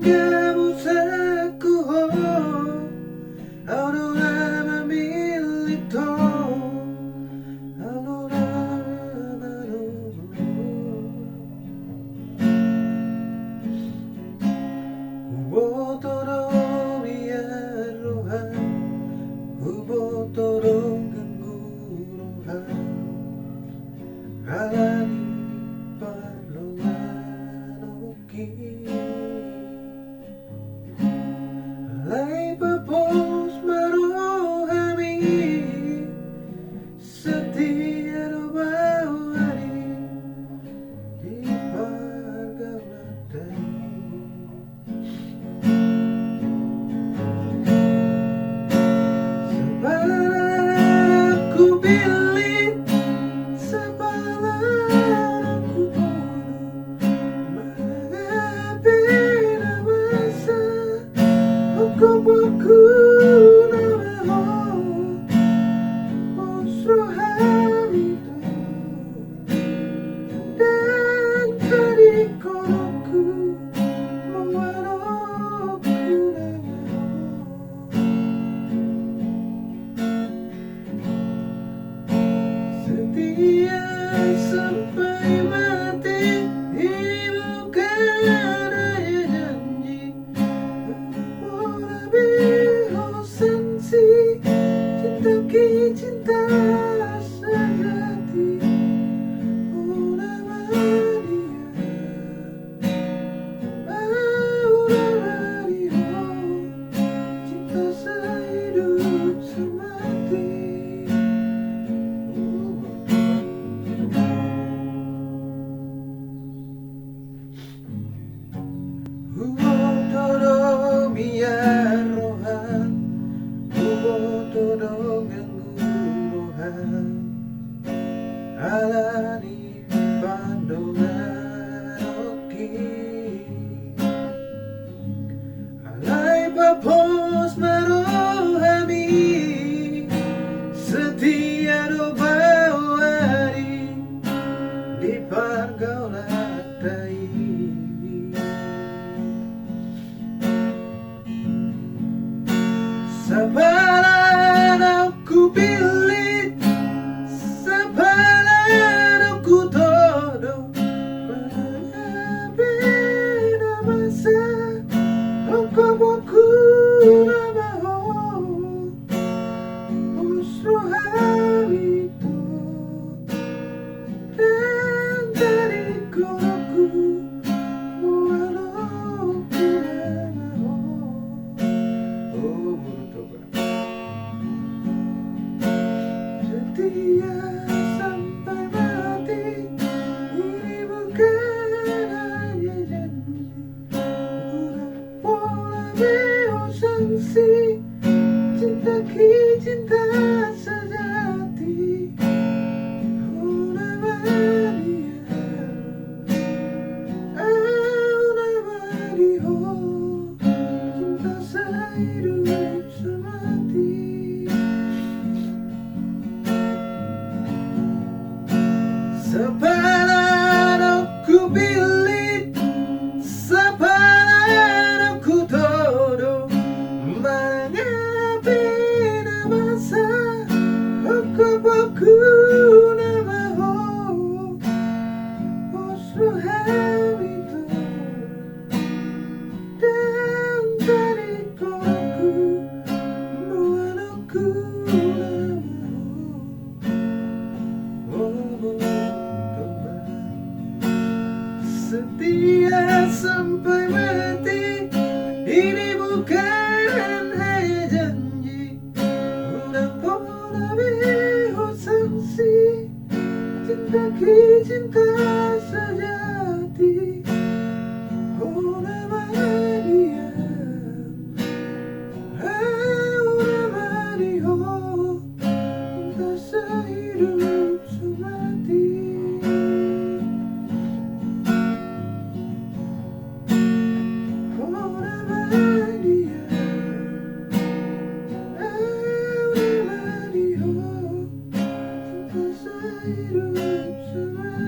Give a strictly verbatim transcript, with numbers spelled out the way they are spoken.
Ia musaku ho, au do na mamillit ho, au do na manogot ho. Huboto do mian roham, huboto do ganggu roham, ala ni parlolanonki. Alai papos ma rohami, setia do baoa di pargaulanta i. Sapalan hupillit, sapalan hutodo, manga pe na masa, hongkop hongkop na maho, pos rohami tu dan tadi kodokku, mauanokku na maho. Setia sampai mati, ini bukan hanya janji. Pola be ho sangsi, cinta ki cinta sejati. Ho na ma dia, au na ma di ho, cinta sehidup semati. Huboto do mian roham, huboto do ganggu roham, ala ni pandonganonki. Alai papos ma rohami, setia do baoa di pargaulanta i. Sapalan hupillit, sapalan hutodo, manga pe na masa, hongkop hongkop na maho, pos rohami tu dan tadi kodokku, mauanokku na maho. O, boru Toba. Setia sampai mati, ini bukan hanya janji. Unang pola be ho sangsi, cinta ki cinta sejati. Ho na ma dia, au na ma di ho, cinta sehidup semati. Sapalan hupillit, sapalan hutodo, manga pe na masa, hongkop hongkop na maho, pos rohami tu dan tadi kodokku, mauanokku na maho. O, boru Toba. Setia sampai mati, ini bukan hanya janji. Unang pola be ho sangsi, cinta ki cinta sejati. Ho na ma dia, au na ma di ho, cinta sehidup semati. Ho na ma dia, au na ma di ho, cinta sehidup semati.